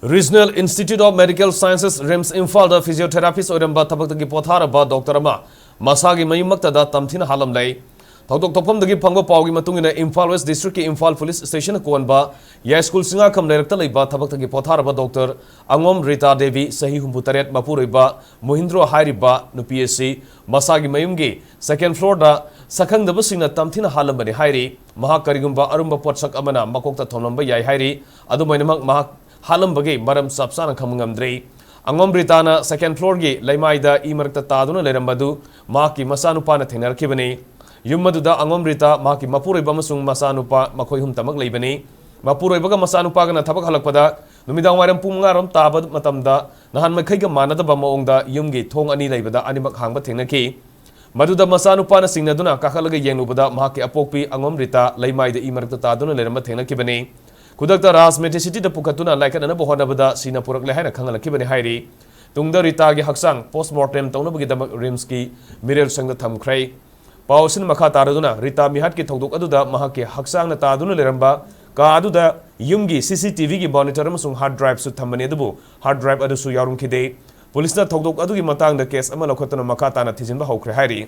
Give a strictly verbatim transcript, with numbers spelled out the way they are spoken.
Regional Institute of Medical Sciences, RIMS, ꯏꯝꯐꯥꯜꯗ physiotherapist ꯑꯣꯏꯔꯝꯕ ꯊꯕꯛꯇꯒꯤ ꯄꯣꯊꯥꯔꯕ ꯗꯣꯛꯇꯔ ꯑꯃ ꯃꯁꯥꯒꯤ ꯃꯌꯨꯝꯃꯛꯇꯗ ꯇꯝꯊꯤꯅ ꯍꯥꯠꯂꯝꯂꯦ꯫ ꯊꯧꯗꯣꯛ ꯊꯣꯛꯐꯝꯗꯒꯤ ꯐꯪꯕ ꯄꯥꯎꯒꯤ ꯃꯇꯨꯡ ꯏꯟꯅ, ꯏꯝꯐꯥꯜ ꯋꯦꯁ ꯗꯤꯁꯇ꯭ꯔꯤꯛꯀꯤ ꯏꯝꯐꯥꯜ ꯄꯨꯂꯤꯁ ꯁ꯭ꯇꯦꯁꯟ ꯀꯣꯟꯕ ꯌꯥꯏꯁ꯭ꯀꯨꯜ ꯆꯤꯡꯉꯥꯈꯝ ꯂꯩꯔꯛꯇ ꯂꯩꯕ ꯊꯕꯛꯇꯒꯤ ꯄꯣꯊꯥꯔꯕ ꯗꯣꯛꯇꯔ ꯑꯉꯣꯝ ꯔꯤꯇꯥ ꯗꯦꯕꯤ, ꯆꯍꯤ ꯍꯨꯝꯐꯨ ꯇꯔꯦꯠ, ꯃꯄꯨꯔꯣꯏꯕ ꯃꯣꯍꯤꯟꯗ꯭ꯔꯣ ꯍꯥꯏꯔꯤꯕ ꯅꯨꯄꯤ ꯑꯁꯤ ꯃꯁꯥꯒꯤ ꯃꯌꯨꯝꯒꯤ second floorꯗ ꯁꯛꯈꯪꯗꯕꯁꯤꯡꯅ ꯇꯝꯊꯤꯅ ꯍꯥꯠꯂꯝꯕꯅꯤ ꯍꯥꯏꯔꯤ꯫ ꯃꯍꯥꯛ ꯀꯔꯤꯒꯨꯝꯕ ꯑꯔꯨꯝꯕ ꯄꯣꯠꯁꯛ ꯑꯃꯅ ꯃꯀꯣꯛꯇ ꯊꯣꯝꯂꯝꯕ ꯌꯥꯏ ꯍꯥꯏꯔꯤ꯫ ꯑꯗꯨꯃꯥꯏꯅꯃꯛ ꯃꯍꯥꯛ ꯍꯥꯠꯂꯝꯕꯒꯤ ꯃꯔꯝ ꯆꯞ ꯆꯥꯅ ꯈꯪꯕ ꯉꯝꯗ꯭ꯔꯤ꯫ ꯑꯉꯣꯝ ꯔꯤꯇꯥꯅ second floorꯒꯤ ꯂꯩꯃꯥꯏꯗ ꯏ ꯃꯔꯛꯇ ꯇꯥꯗꯨꯅ ꯂꯩꯔꯝꯕ ꯑꯗꯨ ꯃꯍꯥꯛꯀꯤ ꯃꯆꯥꯅꯨꯄꯥꯅ ꯊꯦꯡꯅꯔꯛꯈꯤꯕꯅꯤ꯫ ꯌꯨꯝ ꯑꯗꯨꯗ ꯑꯉꯣꯝ ꯔꯤꯇꯥ, ꯃꯍꯥꯛꯀꯤ ꯃꯄꯨꯔꯣꯏꯕ ꯑꯃꯁꯨꯡ ꯃꯆꯥꯅꯨꯄꯥ, ꯃꯈꯣꯏ ꯑꯍꯨꯝꯇꯃꯛ ꯂꯩꯕꯅꯤ꯫ ꯃꯄꯨꯔꯣꯏꯕꯒ ꯃꯆꯥꯅꯨꯄꯥꯒꯅ ꯊꯕꯛ ꯍꯜꯂꯛꯄꯗ ꯅꯨꯃꯤꯗꯥꯡ ꯋꯥꯏꯔꯝ ꯄꯨꯡ ꯃꯉꯥ ꯔꯣꯝ ꯇꯥꯕ ꯃꯇꯝꯗ ꯅꯍꯥꯟ ꯃꯈꯩꯒ ꯃꯥꯟꯅꯗꯕ ꯃꯑꯣꯡꯗ ꯌꯨꯝꯒꯤ ꯊꯣꯡ ꯑꯅꯤ ꯂꯩꯕꯗ ꯑꯅꯤꯃꯛ ꯍꯥꯡꯕ ꯊꯦꯡꯅꯈꯤ꯫ ꯃꯗꯨꯗ ꯃꯆꯥꯅꯨꯄꯥꯅ ꯆꯤꯡꯅꯗꯨꯅ ꯀꯥꯈꯠꯂꯒ ꯌꯦꯡꯂꯨꯕꯗ ꯃꯍꯥꯛꯀꯤ ꯑꯄꯣꯛꯄꯤ ꯑꯉꯣꯝ ꯔꯤꯇꯥ ꯂꯩꯃꯥꯏꯗ ꯏ ꯃꯔꯛꯇ ꯇꯥꯗꯨꯅ ꯂꯩꯔꯝꯕ ꯊꯦꯡꯅꯈꯤꯕꯅꯤ꯫ ꯈꯨꯗꯛꯇ ꯔꯥꯖ ꯃꯦꯗꯤꯁꯤꯇꯤꯗ ꯄꯨꯈꯠꯇꯨꯅ ꯂꯥꯏꯀꯠꯅꯅꯕ ꯍꯣꯠꯅꯕꯗ ꯁꯤꯅ ꯄꯨꯔꯛꯂꯦ ꯍꯥꯏꯅ ꯈꯪꯍꯜꯂꯛꯈꯤꯕꯅꯤ ꯍꯥꯏꯔꯤ꯫ ꯇꯨꯡꯗ ꯔꯤꯇꯥꯒꯤ ꯍꯛꯆꯥꯡ postmortem ꯇꯧꯅꯕꯒꯤꯗꯃꯛ RIMSꯀꯤ ꯃꯤꯔꯦꯜ ꯁꯪꯗ ꯊꯝꯈ꯭ꯔꯦ꯫ ꯄꯥꯎ ꯑꯁꯤꯅ ꯃꯈꯥ ꯇꯥꯔꯗꯨꯅ ꯔꯤꯇꯥ ꯃꯤꯍꯥꯠꯀꯤ ꯊꯧꯗꯣꯛ ꯑꯗꯨꯗ ꯃꯍꯥꯛꯀꯤ ꯍꯛꯆꯥꯡꯅ ꯇꯥꯗꯨꯅ ꯂꯩꯔꯝꯕ ꯀꯥ ꯑꯗꯨꯗ ꯌꯨꯝꯒꯤ CCTVꯒꯤ monitor ꯑꯃꯁꯨꯡ hard driveꯁꯨ ꯊꯝꯕꯅꯤ, ꯑꯗꯨꯕꯨ hard drive ꯑꯗꯨꯁꯨ ꯌꯥꯎꯔꯝꯈꯤꯗꯦ꯫ ꯄꯨꯂꯤꯁꯅ ꯊꯧꯗꯣꯛ ꯑꯗꯨꯒꯤ ꯃꯇꯥꯡꯗ case ꯑꯃ ꯂꯧꯈꯠꯇꯨꯅ ꯃꯈꯥ ꯇꯥꯅ ꯊꯤꯖꯤꯟꯕ ꯍꯧꯈ꯭ꯔꯦ ꯍꯥꯏꯔꯤ꯫